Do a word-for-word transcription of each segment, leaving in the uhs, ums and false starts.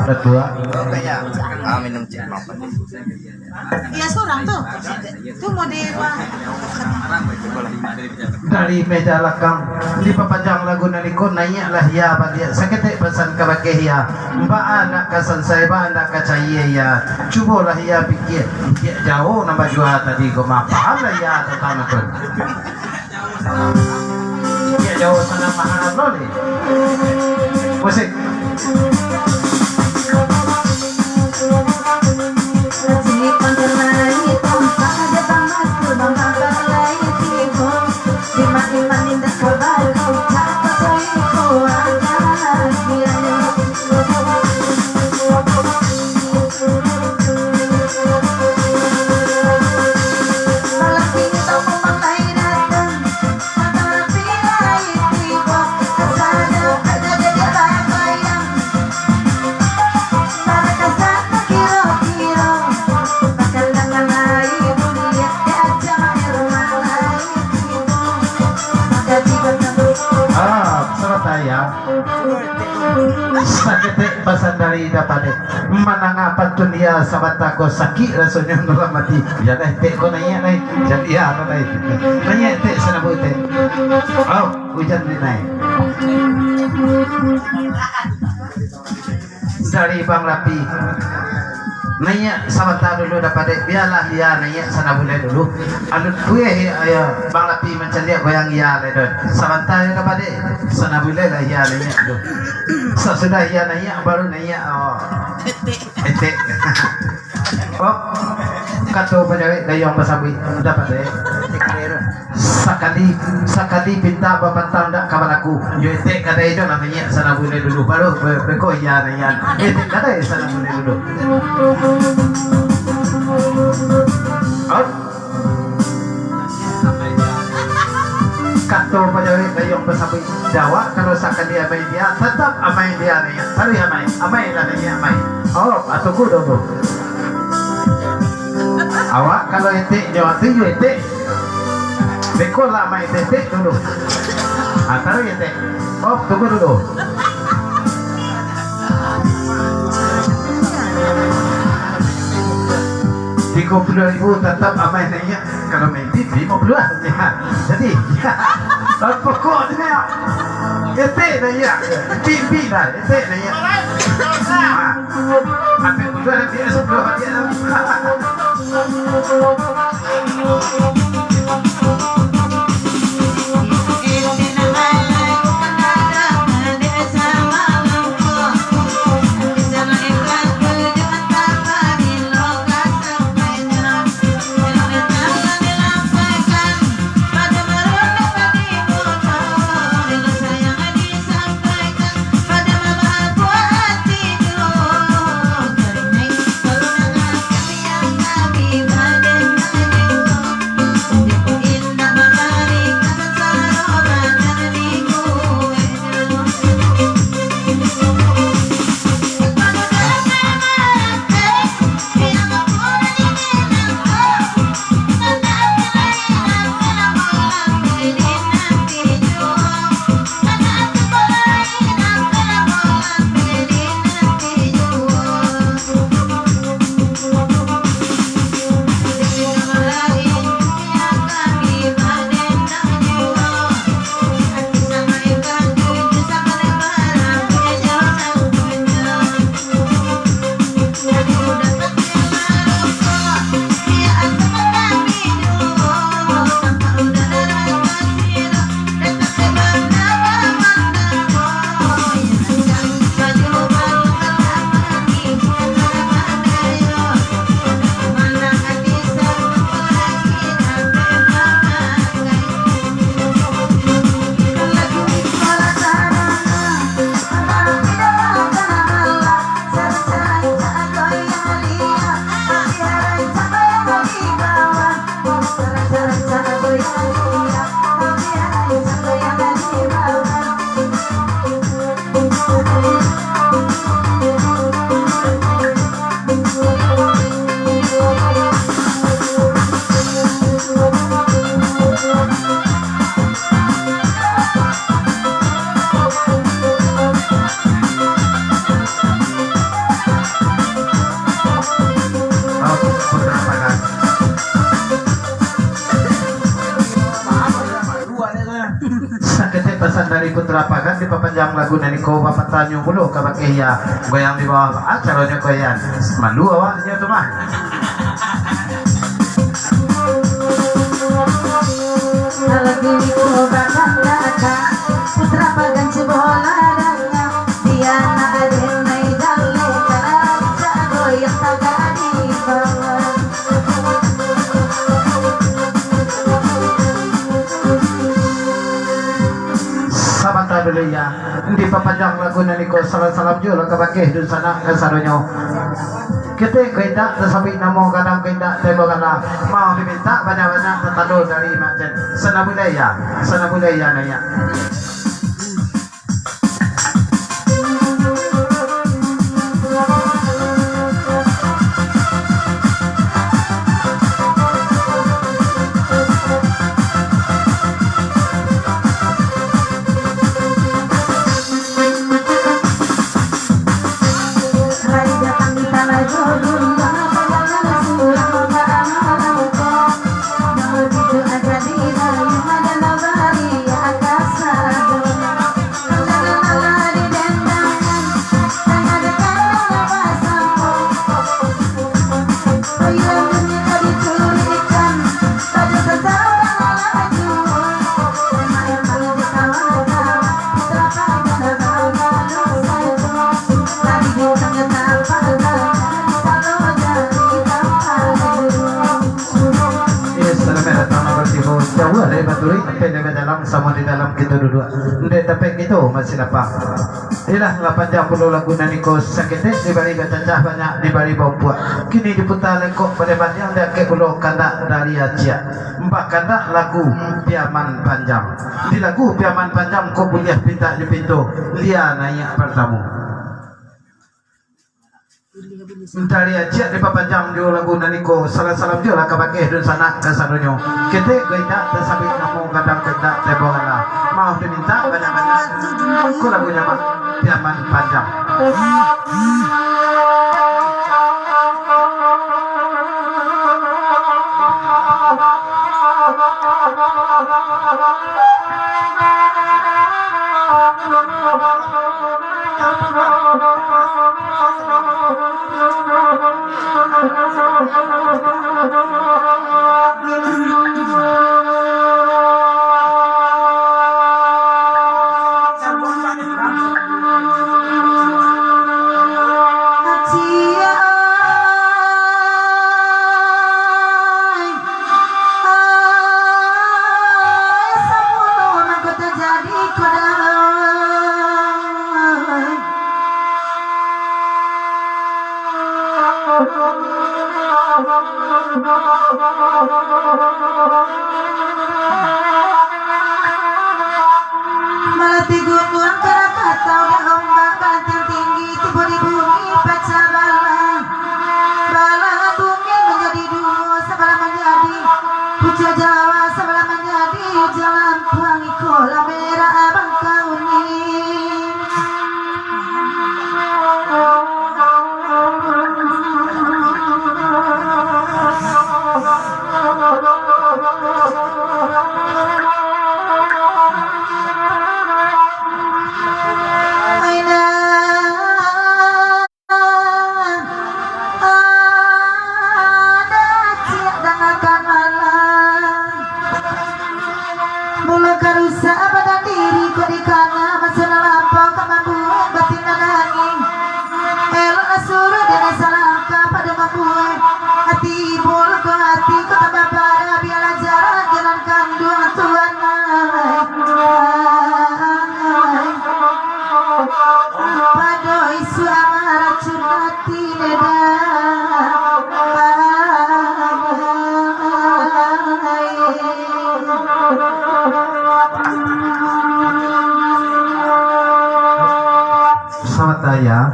Ketua. Ah, minum cek apa? Iya, surang tu. Tu mau di luar. Dari meja lakang, dipapanjang lagu nan iko, naiaklah hiya baliak. Saketek pasan kabakeh hiya. Baa ndak ka sansai, baa ndak ka cayie hiya. Cubolah hiya pikia, pikia jauah nan bajua tadi ko mah. Pahamlah hiya tantang tu. Pikia jauah sanak mahal lo ni. Musik. Ah, sabanta ya. Saketek pasan dari Dapade. Mandanga pantun hiya sabanta ko, sakik rasonyo dalam ati. Bialah etek ko naiak lai. Jan hiya lah lai. Naiak etek, sanabu etek. Au, ujan di naiak. Dari Bang Lapi. Naiak sabanta dulu Dapade, bialah hiya naiak sanabu lai dulu. Alun pueh, iyo, Bang Lapi mancaliak goyang hiya lai doh. Sabanta yo Dapade, sanabu lai lah hiya naiak dulu. Sasudah hiya naiak, baru naiak, oh, etek. Oh, kato pajawek gayuang basambuik, Dapade. Sakali, sakali pinta bapantang dak ka balaku. Yo etek kadai jo lah naiak sanabu lai dulu. Baru be-, beko iya naiak. Etek kadai sanabu lai dulu. Out. Kato pajawek gayuang basambuik. Dek awak kalau sakali amai dia, tatap amai dia naiak. Taruih amai. Amai lah naiak amai. Oh, atuku dulu. Awak kalau etek jo ati jo etek. Beko lah main tetek dulu. Ah, taruih etek. Oh, tunggu dulu. Tigo puluah ribu tatap amai naiak. Kalau main tip, limo puluah saja. Jadi, pokok dia. Etek naiak. Pipi dah, etek naiak. Ah. Ambil puluah, ambil sepuluah, ambil enam. Putra Pagan dipapanjang lagu nan iko, bapatanyo pulo ka bakeh iya. Goyang di bawah, ah, caronyo goyang. Malu awak nyo tu mah. Lagu iko bakandakkan Putra Pagan cubolah danga. Di anak aden nai jaleh, kana rancak goyang tagak di bawah. Sabanta dulu, ya. Dipapanjang lagu nan iko, salam-salam juo lah ka bakeh dunsanak kasadonyo. Ketek ka indak tasabik namo, gadang ka indak tembok gala. Mau dimintak banyak-banyak tatando dari Mak Jen. Sana bulai, ya. Sana bulai, ya, naiak. Iyo, salamaik datang nan batibo. Jauah dari Baturik, tapi dari dalam, samo di dalam kito duduak. Ndek dapek kito masih lapang. Iyolah, lah panjang pulo lagu nan iko, saketek dibari bacacah, banyak dibari baumpuak. Kini diputa lekok baleh baliang, diangkek pulo kandak dari aciak. Bakandak lagu Piaman Panjang. Di lagu Piaman Panjang ko buliah pintak dipinto, Lia naiak partamo. Dari aciak dipapanjang jo lagu nan iko, salam-salam jo lah ka bakeh dunsanak kasadonyo. Ketek ka indak tasabik namo, gadang ka indak tembok gala. Mau dimintak banyak-banyak. Ko lagunyo mah, Piaman Panjang. Malati gunuang Krakatau, dek ombak banting tinggi, tibo di bumi pacah balah. Balah bumi manjadi duo, sabalah manjadi Pucuk Jawa, sabalah manjadi Jalan Puang, iko lah merah abang kauni. Ada ciek dangakan malam. Mula ka rusak badan diri, kok dikana maso nan lapau ka mambuek batin nan angin. Eloklah suruah dek nan salangkah pado mambuek. Ati ibul ko ati ko tambah parah, bialah jarak jalan kanduang tuan ai. Pado isuak amarah curah Sabanta, ya.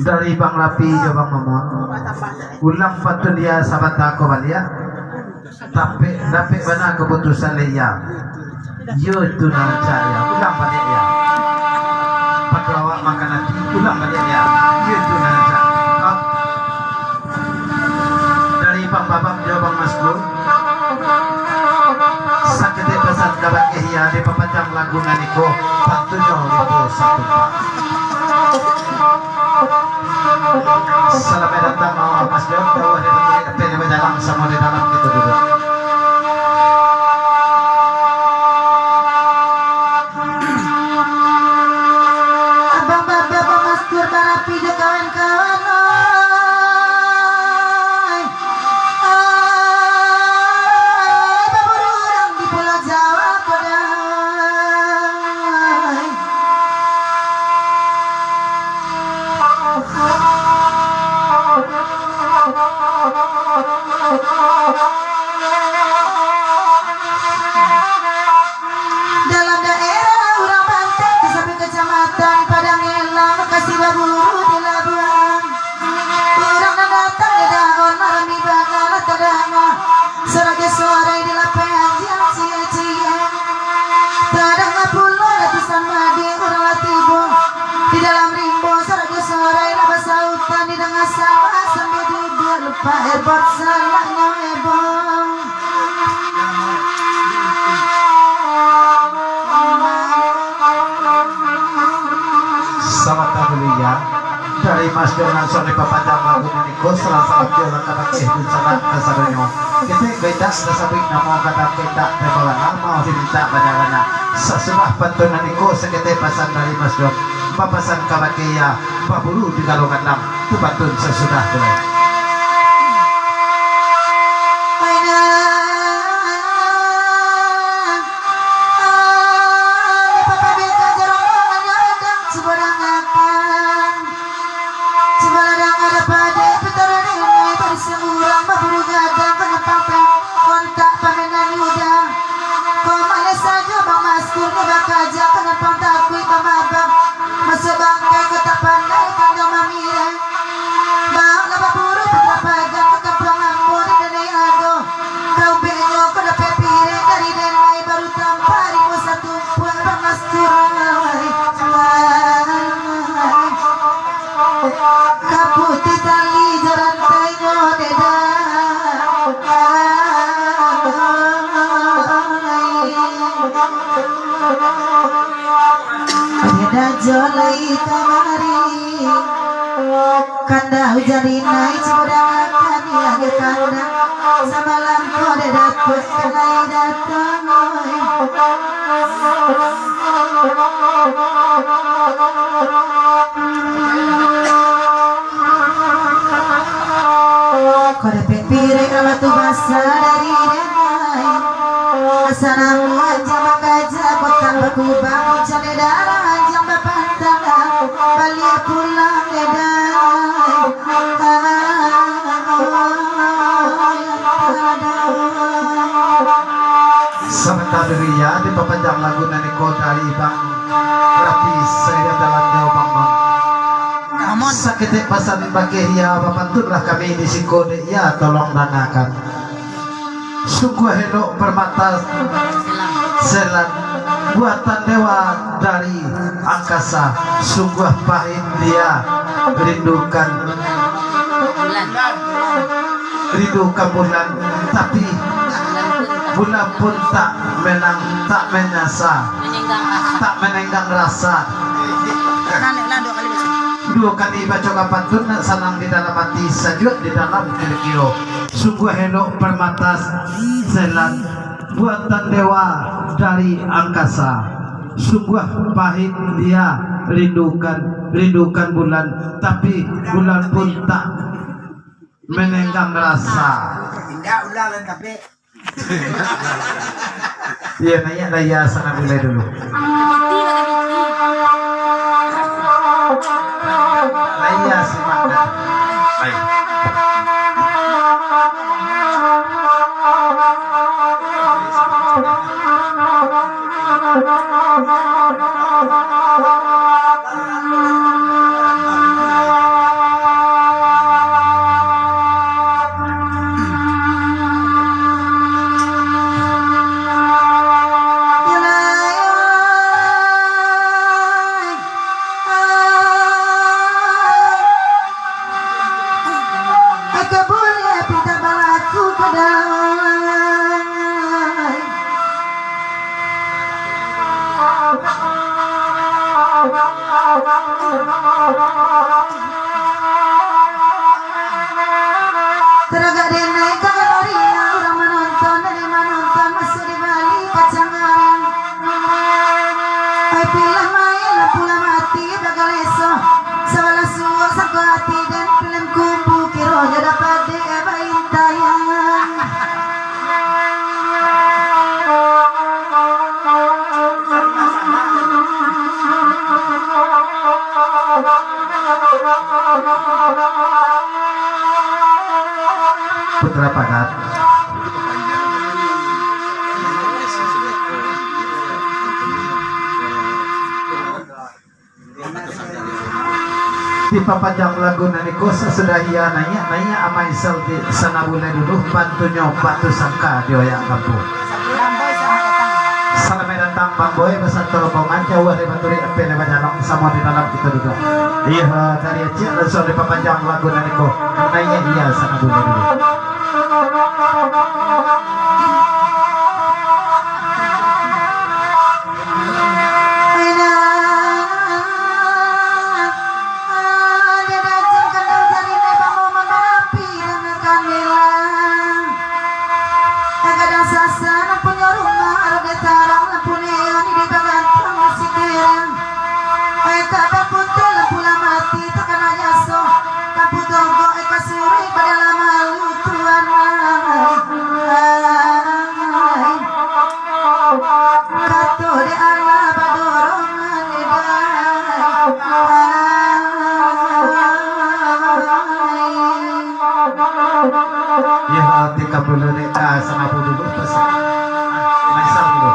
Dari Bang Lapi jo Bang Mamon. Ulang pantun dia sabanta ko baliak. Tapi dapek bana kaputusan dek iya. Iyo itu nan rancak, ya. Ulang baliak, ya. Pado awak makan ati, ulang baliak, ya. Iyo itu nan rancak. Dari Bang Babak jo Bang Maskur. Saketek pasan ka bakeh iya, di Papanjang lagu nan iko, pantunnyo limpo satu pak. Salamaik datang, Mas Jon, jauah dari Batu Rik, tapi di bajalang samo di dalam kito duduak. Abang Baba, Bang Mastur, Barapi jo kawan-kawan, oi. Ai, baburu urang di Pulau Jawa ko dai. Dalam daerah urang Banten, di samping Kecamatan Padang Elang, lokasi baburu di Labuan. Urang nan datang di Daun, marami bana lah tadanga, sorak jo sorai di lapeh anjiang cie-cie. Tadanga pulo ratusan made urang lah tibo di dalam rimbo, sorak jo sorai lah basautan, didanga sama sambia duduak, lupa airport salahnyo heboh. Sabanta dulu, ya. Dari Mas Jon langsuang dipapanjang lagu nan iko, salam-salam jo langkah bakeh di sanak kasadonyo. Kito ko indak tasabuik namo, gadang ko indak tabawa namo, dimintak bana-bana. Sasudah pantun nan iko, saketek pasan dari Mas Jon. Bapasan kabake iya, baburu di galo kandang, tu pantun sasudah tu lai. Cubo lah danga dapek dek pitaro denai, barisan urang baburu gadang, ka nyampang kontak pamenan Yuda. Ko maleh sajo Bang Mastur nyo bakaja, ka nyampang takuik bamabang, masuak bangkai kota pandai kandang mamireh. Baoklah baburu putra pagang ka kampuang ambo di denai ado. Ka ubeknyo ko dapek pireh dari denai, baru tampa rimbo satumpuak Bang Mastur. Ka putih tali jo rantainyo, deda. Deda jo lai kamari. Kanda hujan rinai, cubo dangakan iyo kanda. Samalam ko dek dapek lai datang, oi. Ko dapek pirek alah tu basa dari denai. Asa namuah anjiang bakaja, kotak bakubang, cari darah anjiang bapantang, baliak pulang, dek dai. Sabanta dulu, ya, dipapanjang lagu nan iko dari Bang Rapi, sairing dalam jauh Bang Mang. Saketek pasan bakeh, ya, bapantunlah kami di siko, dek, ya, tolong dangakan. Sungguah elok permata selan, buatan dewa dari angkasa. Sungguah pahit dia rindukan, rindukan bulan, tapi bulan pun tak menang, tak menyasa, tak menenggang rasa. Duo kali baco ka pantun, sanang di dalam ati, sajuak di dalam kiro-kiro. Sungguah elok permata selan, buatan dewa dari angkasa. Sungguah pahit dia rindukan, rindukan bulan, tapi bulan pun tak menenggang rasa. Indak ulang, tapi Iyo, naiak lah, iyo, sanang bulai dulu. Lah, iyo, simak, kan. Baik. Taragak denai ka galariah, urang manonton, dari manonton masuak di bali pacang arang. Ai, pilah main, lampu lah mati, bagaleso sabalah suok sangko ati, den pilah kumbu, kironyo dapek dek baintayang. Putra Pagat. Dipapanjang lagu nan iko, sasudah Ia naiak, naiak Amai Saldi Sanabulai dulu, bantunyo Batu Sangka di Oyak Kampuang. Salamaik datang, Bang Boy, basanto rombongan, jauah dari Baturi, ampia dari Bajalong, samo di dalam kito duduak. Iyo, dari Aceh, langsuang dipapanjang lagu nan iko, naiak Ia Sanabulai dulu. Ai, tak baputuih lampu lah mati, takana jaso lampu togok, ai, kasuruik badalam malu tuan, ai. Kato dek alah badorongan, ai. Yo, tikam dulu, dek. Ah, sanabu dulu, pas. Ah, maisar dulu.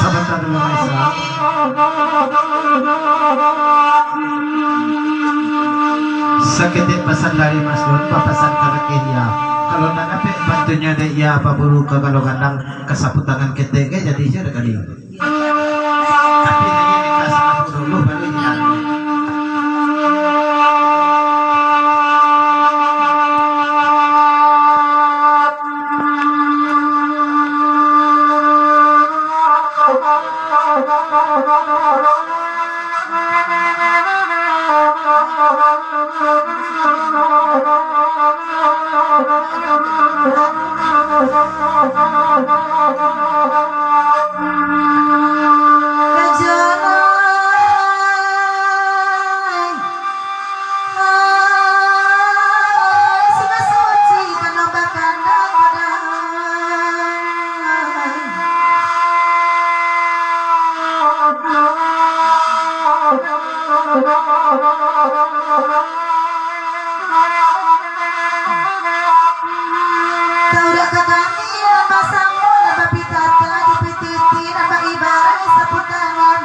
Sabanta dulu, Maisa. Saketek pasan dari Mas Don, papasan ka Rakeh Ia. Kalau ndak dapek bantunyo dek Ia, paburu ka Galo Gandang, ka sapu tangan ketek, jadi se dak kali. Tapi lagi nikah sama dulu, baru nikah. Taudah ka kami nan basamo, nan bapitata di pititi, nan baibarat sapu tangan.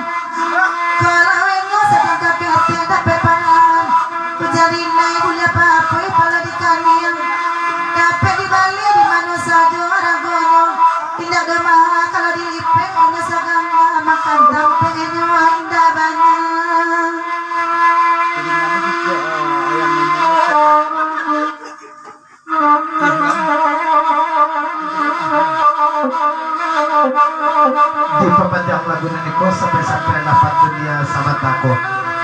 Kalau inyo sadang ka ketek dapek pangan, ujar inai buliah papuih palo di kaniang. Dapek dibali di mano sajo aragonyo, indak doh maha kalau dilipek inyo sagangga, makan tampek inyo indak bana. Di papanjang lagu nan iko, sampai-sampai lah pantun Lia sabanta ko.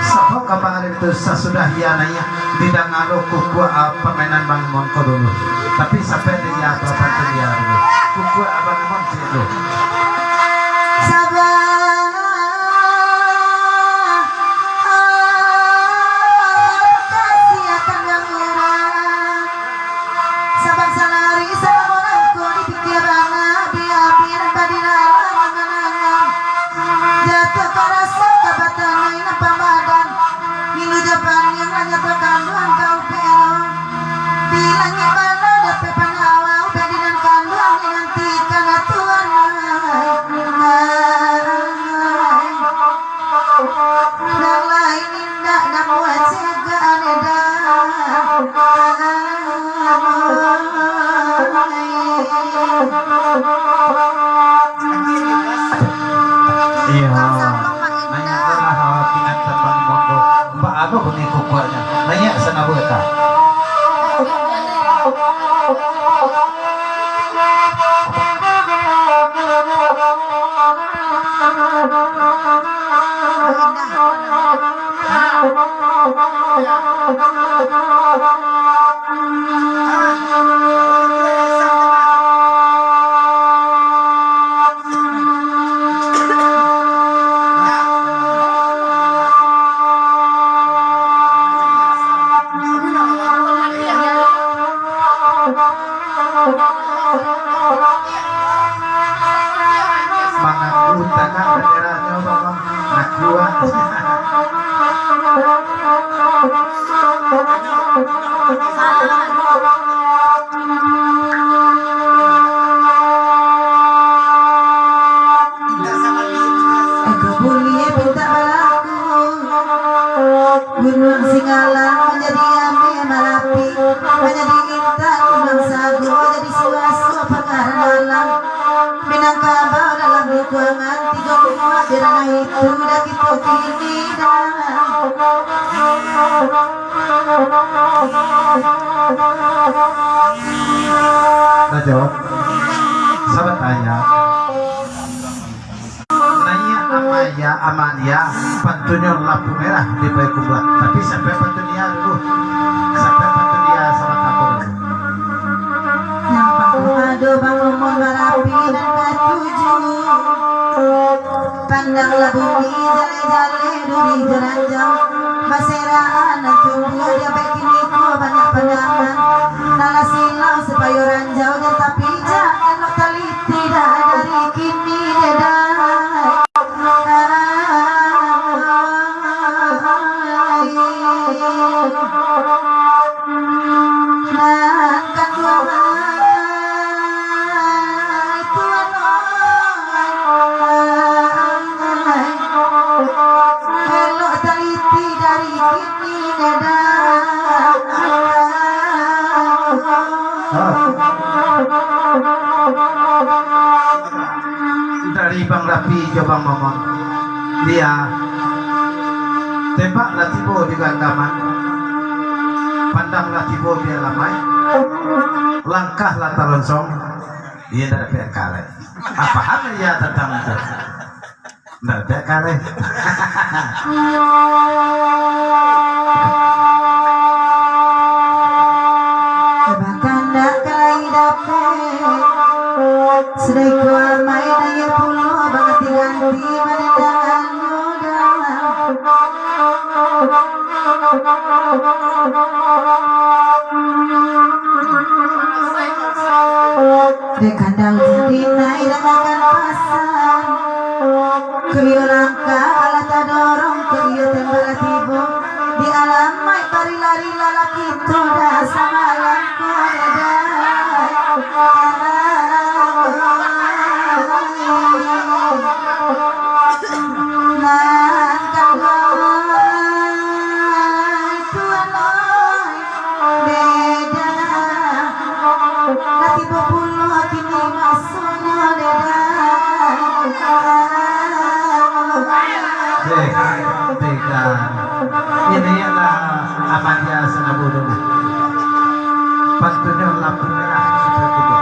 Sabab kamarin tu sasudah Lia naiak, didanga lo kukuak, ah, pamainan Bang Mongko dulu. Tapi sampai di Lia pantun Lia dulu. Kukuak Abang Mongko dulu. Sabab Sabab salari salamo nangko dipikia bana, abi-abi nan badiralah manganangan. Jatuah ka raso ka batanai nan pamadan, ngilu jo paniang lah nyato kanduang ka upek lo. Di langik bana dapek panawa, upek di nan kanduang dinantikan Tuhan ai. Nan lain indak namuah cegak ane dah. Iyo. Naiak tu lah, awak pinang tambang monggo. Mbak Aluh ni kukuaknyo. Naiak sana buah tak? Mangaku tanah banderanyo, Bang. Ngaku, ah. Eko buliah pintak balaku. Gunuang Singgalang manjadi ameh Marapi, manjadi intan Gunuang Sago, jadi suaso pagarahan dalam. Minangkabau dalam lingkuangan, tigo kuat di ranah itu, dah kito kini dah. Dah jawab. Sabat tanya. Naiak Amaya, Amalia, pantunnyo lampu merah di Payakumbuah. Tapi sampai pantun Lia dulu. Sampai pantun Lia sama tampil dulu. Nan patuah ado Bang Momon Marapi nan katuju. Pandanglah bumi jaleh-jaleh duri jo ranjau. Baseraan nan tumbuah di abad kini ko banyak pandangan. Nan lah silau supayo ranjau, jan tapijak, elok taliti dah dari kini, dedah. Nan kanduang ai, tuan ai, elok taliti dari kini, dedah. Dari Bang Rapi jo Bang Momon. Lia, tembak lah tibo di ganggaman, pandang lah tibo di alamai, langkah lah talonsong. Iyo, ndak dapek akal lai. Apo hal Lia tantang itu? Ndak dapek akal lai. Kandak ka lai dapek, sudah iko amai naiak pulo, baganti-ganti manandangannyo dah. Dek kandang jadi naiak dangannyo pasan, ka iyo langkah alah tadorong, ka iyo tembak lah tibo di alamaik. Deh, tega. Ini adalah Amalia Sanabu dulu. Pantunnyo lampu merah sudah kubuka.